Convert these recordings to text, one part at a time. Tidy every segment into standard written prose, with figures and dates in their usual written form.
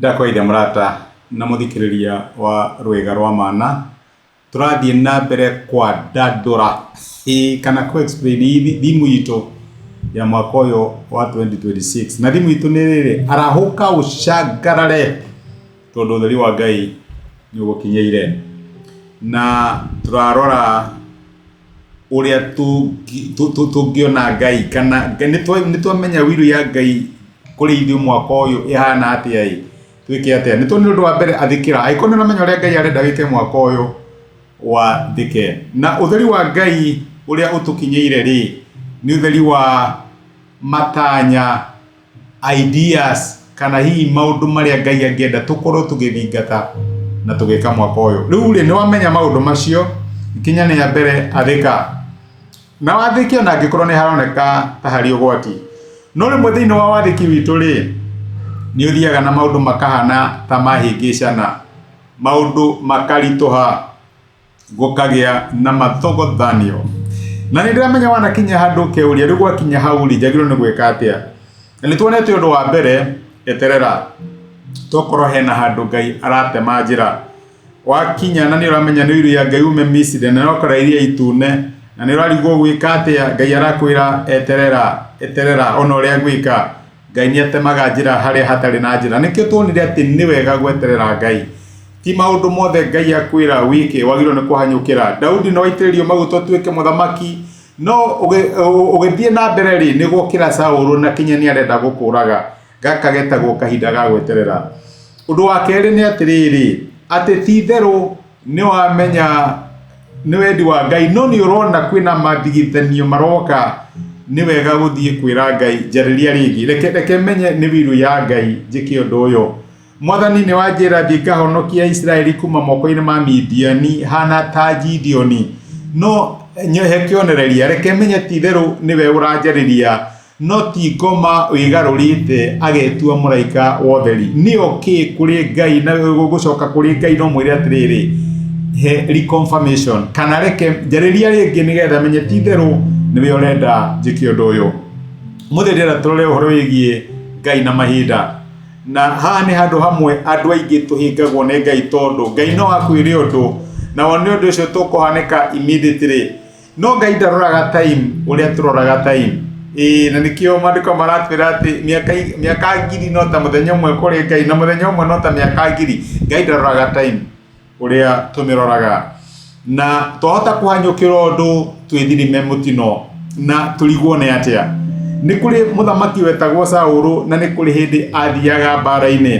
Nĩndakũgeithia mũrata na mũthikĩrĩria wa Rwĩga rwa Mana. Tũrathiĩ na mbere kwandandũra ĩĩ kana kũ explain theme itũ ya mwaka ũyũ wa 2026. Na theme itũ nĩ rĩrĩ, arahũka ũcangarare tondũ ũtheri wa Ngai nĩ ũgũkinyĩire. Na tũrarora ũrĩa tũngĩona Ngai kana nĩ twamenya will ya Ngai kũrĩ ithuĩ mwaka ũyũ ĩhana atĩa ĩ, twĩke atĩa? Nĩ tuonire ũndũ wa mbere athĩkĩra, angĩkorwo nĩ ũramenya ũrĩa Ngai arenda wĩke mwaka ũyũ wathĩke. Na ũtheri wa Ngai ũrĩa ũtũkinyĩire rĩ, nĩ ũtheri wa matanya ideas kana hihi maũndũ marĩa Ngai angĩenda tũkorwo tũgĩthingata na tũgĩka mwaka ũyũ. Rĩu rĩ, nĩ wamenya maũndũ macio, ikinya rĩa mbere athĩka. Na wathĩke ona angĩkorwo nĩ haroneka ta harĩ ũgwati. No rĩmwe thĩinĩ wa wathĩki witũ rĩ, nĩ ũthiaga na maũndũ makahana ta mahĩngĩcana, maũndũ makaritũha. Gũkagĩa na mathogothanio. Na nĩ ndĩramenya wanakinya handũ ũkeuria rĩu gwakinya hau rĩ, njagĩrĩirwo nĩ gwĩka atĩa? Na nĩ tuonete ũndũ wa mbere, eterera. Tokorwo hena handũ Ngai aratema njĩra. Wakinya na nĩ ũramenya nĩ iria Ngai ume Misiri na nĩ ũrakora iria itune na nĩ ũrarigwo ũgwĩka atĩa, Ngai arakwĩra eterera, eterera ona ũrĩa ngwĩka. Ngai nĩ atemaga njĩra harĩa hatarĩ na njĩra. Nĩkĩo tuonire atĩ nĩ wega gweterera Ngai. Ti maũndũ mothe Ngai akwĩra wĩke wagĩrĩirwo nĩ kũhanyũkĩra. Daudi nĩ waitĩrĩrio maguta ũtuĩke mũthamaki, no ũgĩthiĩ na mbere rĩ, nĩ gwokĩra Saũlũ na kinya nĩ arenda gũkũraga. Gaka getagwo kahinda ga gweterera. Ũndũ wa kerĩ nĩ atĩrĩrĩ, atĩ ti itherũ nĩ wamenya nĩ wendi wa Ngai, no nĩ ũrona kwĩna mathigithanio maroka, nĩ wega gũthiĩ kwĩra Ngai njarĩria rĩngĩ, reke menye nĩ will ya Ngai njĩke ũndũ ũyũ. Mwathani nĩ wanjĩra thiĩ ngahonokie Aisiraeli kuma moko-inĩ ma Midiani hana ta Gideoni. No he kĩonereria, reke menye ti itherũ nĩwe ũranjarĩria, no ti ngoma wĩgarũrĩte agetua mũraika wa ũtheri. Nĩ okĩ kũrĩ Ngai na gũcoka kũrĩ Ngai no mwĩre atĩrĩrĩ, he reconfirmation kana reke njarĩria rĩngĩ nĩgetha menye ti itherũ nĩwe ũrenda njĩke ũndũ ũyũ. Mũthĩ ndĩrenda tũrore ũhoro wĩgiĩ Ngai na mahinda. Na haha nĩ handũ hamwe andũ aingĩ tũhĩngagwo nĩ Ngai tondũ Ngai no akwĩre ũndũ na wone ũndũ ũcio tũkũhanĩka immediately. No Ngai ndaroraga time ũrĩa tũroraga time. Ĩĩ na nĩkĩo maandĩko maratwĩra atĩ mĩaka mĩaka ngiri no ta mũthenya ũmwe kũrĩ Ngai na mũthenya ũmwe no ta mĩaka ngiri. Ngai ndaroraga time. Ũrĩa tũmĩroraga. Na twahota kũhanyũkĩra ũndũ twĩthirime mũtino na tũrigwo nĩ atĩa. Nĩ kũrĩ mũthamaki wetagwo Saũlũ na nĩ kũrĩ hĩndĩ athiaga mbara-inĩ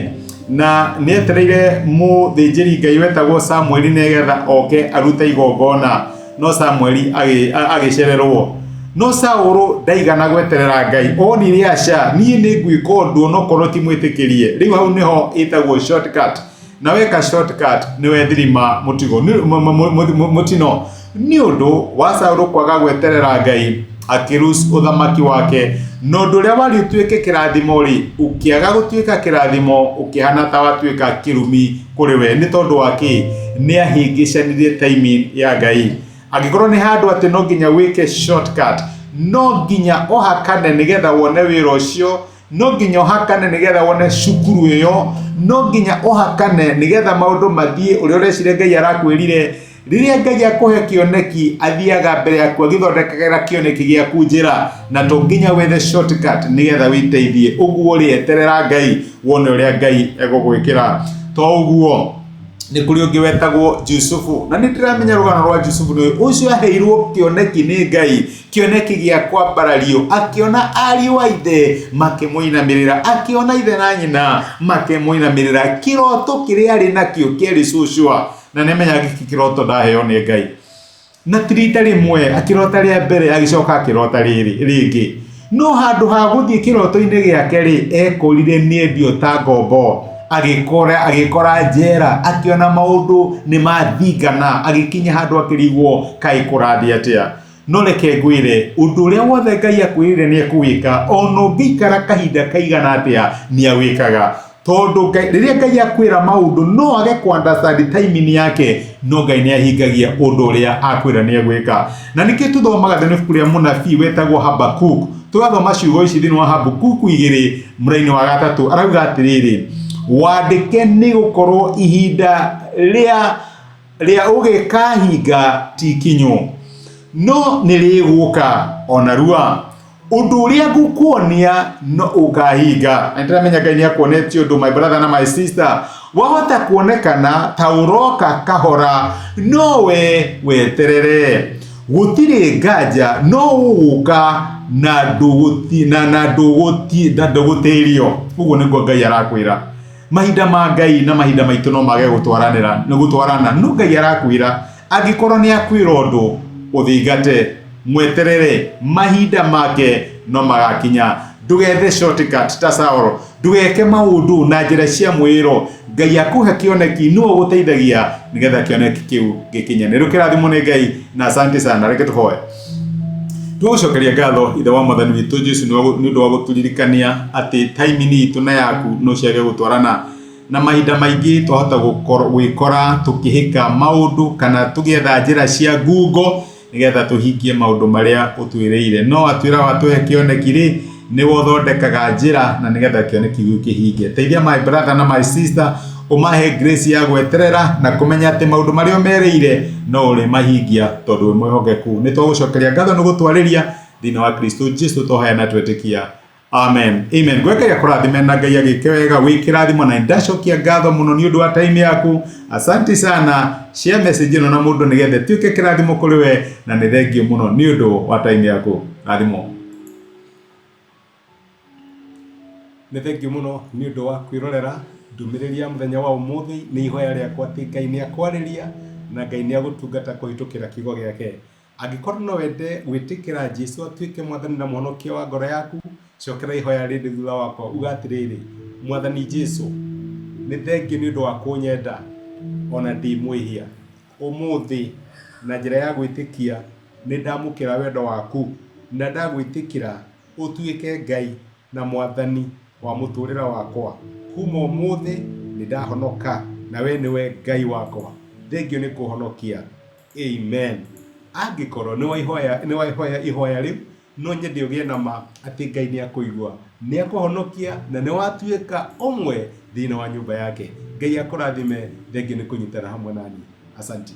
na nĩ etereire mũthĩnjĩri Ngai wetagwo Samueli nĩgetha oke arute igongona no Samueli agĩcererwo. No Saũlũ ndaigana gweterera Ngai, onire aca, niĩ nĩ ngwĩka ũndũ onokorwo ti mwĩtĩkĩrie. Rĩu hau nĩho ĩtagwo shortcut. Na weka shortcut nĩ wethirima mũtigo mũtino. Nĩ ũndũ wa Saũlũ kwaga gweterera Ngai akĩlose ũthamaki wake na ũndũ ũrĩa warĩ ũtuĩke kĩrathimo rĩ ũkĩaga gũtuĩka kĩrathimo ũkĩhana ta watuĩka kĩrumi kũrĩ we. Nĩ tondũ wa kĩ? Nĩ ahĩngĩcanirie timing ya Ngai. Angĩkorwo nĩ handũ atĩ no nginya wĩke shortcut, no nginya ũhakane nĩgetha wone wĩra ũcio. No nginya ũhakane nĩgetha wone cukuru ĩyo, no nginya ũhakane nĩgetha maũndũ mathiĩ ũrĩa ũreciria Ngai arakwĩrire. Rĩrĩa Ngai akũhe kĩoneki, athiaga mbere yaku agĩthondekagĩra kĩoneki gĩaku njĩra, na to nginya wethe shortcut nĩgetha wĩteithie. Ũguo rĩ, eterera Ngai wone ũrĩa Ngai egũgwĩkĩra. To ũguo, nĩ kũrĩ ũngĩ wetagwo Jusufu, na nĩ ndĩramenya rũgano rwa Jusufu nĩ ũcio aheirwo kĩoneki nĩ Ngai Kĩoneki gĩa kwambarario, akĩona ariũ a ithe makĩmũinamĩrĩra, akĩona ithe na nyina makĩmũinamĩrĩra. Kĩroto kĩrĩa arĩ nakĩo kĩarĩ cũcũa, na nĩamenyaga gĩkĩ kĩroto ndaheo nĩ Ngai. Na ti rita rĩmwe, akĩrota rĩa mbere agĩcoka akĩrota rĩrĩ rĩngĩ. No handũ ha gũthiĩ kĩroto-inĩ gĩake-rĩ, ekorire nĩendio ta ngombo, agĩkora agĩkora njera, akĩona maũndũ nĩ mathingana, agĩkinya handũ akĩrigwo kaĩ kũrathiĩ atĩa. No reke ngwĩre, ũndũ ũrĩa wothe Ngai akwĩrire nĩ ekũwĩka, ona ũngĩikara kahinda kaigana atĩa, nĩ awĩkaga. Tondũ Ngai, rĩrĩa Ngai akwĩra maũndũ, no age kũ understand timing yake, no Ngai nĩ ahingagia ũndũ ũrĩa akwĩra nĩ egwĩka. Na nĩkĩo tũthomaga thĩinĩ wa ibuku rĩa mũnabii wetagwo Habakuk, tũgathoma ciugo ici thĩinĩ wa Habakuku igĩrĩ, mũraini wa gatatũ, arauga atĩrĩrĩ, Wandĩke nĩ gũkorwo ihinda rĩa rĩa ũgĩkahinga ti ikinyu, no nĩ rĩgũka o narua. Ũndũ ũrĩa ngũkuonia no ũkahinga. Na nĩndĩramenya Ngai nĩ akuonetie ũndũ my brother na my sister. Wahota kuonekana ta ũroka kahora, no we weterere. Gũtirĩ nganja no ũgũka na ndũgũti na na ndũgũti na ndũgũtĩrio. Ũguo nĩguo Ngai arakwĩra. Mahinda ma Ngai na mahinda maitũ no mage gũtwaranĩra, nĩ gũtwarana. No Ngai arakwĩra angĩkorwo nĩ akwĩra ũndũ, ũthingate, mweterere, mahinda make no magakinya. Ndũgethe shortcut ta Saul, ndũgeke maũndũ na njĩra cia mwĩĩro. Ngai akũhe kĩoneki nĩwe ũgũteithagia nĩgetha kĩoneki kĩu gĩkinyanĩre. Kĩrathimwo nĩ Ngai na asante sana. Reke tũhoe. Tũgũcokeria ngatho ithe wa mwathani witũ Jesu nĩ ũndũ wa gũtũririkania atĩ timing itũ na yaku no ciage gũtwarana na mahinda maingĩ twahota gwĩkora tũkĩhĩka maũndũ kana tũgĩetha njĩra cia ngungo nĩgetha tũhingie maũndũ marĩa ũtwĩrĩire. No watwĩra watũhe kĩoneki rĩ, nĩwe ũthondekaga njĩra na nĩgetha kĩoneki gĩu kĩhinge. Teithia my brother na my sister ũmahe grace ya gweterera na kũmenya atĩ maũndũ marĩa ũmerĩire no ũrĩmahingia tondũ wĩ mwĩhokeku. Nĩ twagũcokeria ngatho nĩ gũtwarĩria thĩinĩ wa Kristo Jesu twahoya na twetĩkia. Amen. Amen. Ngwe Ngai akũrathime na Ngai agĩke wega wĩ kĩrathimo na ndacokia ngatho mũno nĩ ũndũ wa time yaku. Asante sana. Share message ĩno na mũndũ nĩgetha ĩtuĩke kĩrathimo kũrĩ we na nĩ thengiũ mũno nĩ ũndũ wa time yaku. Rathimo. Nĩ thengiũ mũno nĩ ũndũ wa kwĩrorera ndũmĩrĩri ya mũthenya wa ũmũthĩ. Nĩ ihoya rĩakwa atĩ Ngai nĩ akwarĩria na Ngai nĩ agũtungata kũhĩtũkĩra kiugo gĩake. Angĩkorwo no wende gwĩtĩkĩra Jesu atuĩke Mwathani na Mũhonokia wa ngoro yaku, cokera ihoya rĩrĩ thutha wakwa, uga atĩrĩrĩ, Mwathani Jesu, nĩ thengiũ nĩ ũndũ wa kũnyenda o na ndĩ mwĩhia. Ũmũthĩ, na njĩra ya gwĩtĩkia, nĩ ndamũkĩra wendo waku na ndagwĩtĩkĩra ũtuĩke Ngai na Mwathani wa mũtũrĩre wakwa. Kuma ũmũthĩ nĩ ndahonoka na we nĩwe Ngai wakwa. Thengiũ nĩ kũhonokia. Amen. Angĩkorwo nĩ waihoya nĩ waihoya ihoya rĩu, no nyende ũgĩe na ma atĩ Ngai nĩ akũigua, nĩ akũhonokia na nĩ watuĩka ũmwe thĩinĩ wa nyũmba yake. Ngai akũrathime, thengiũ nĩ kũnyitana hamwe naniĩ. Asanti.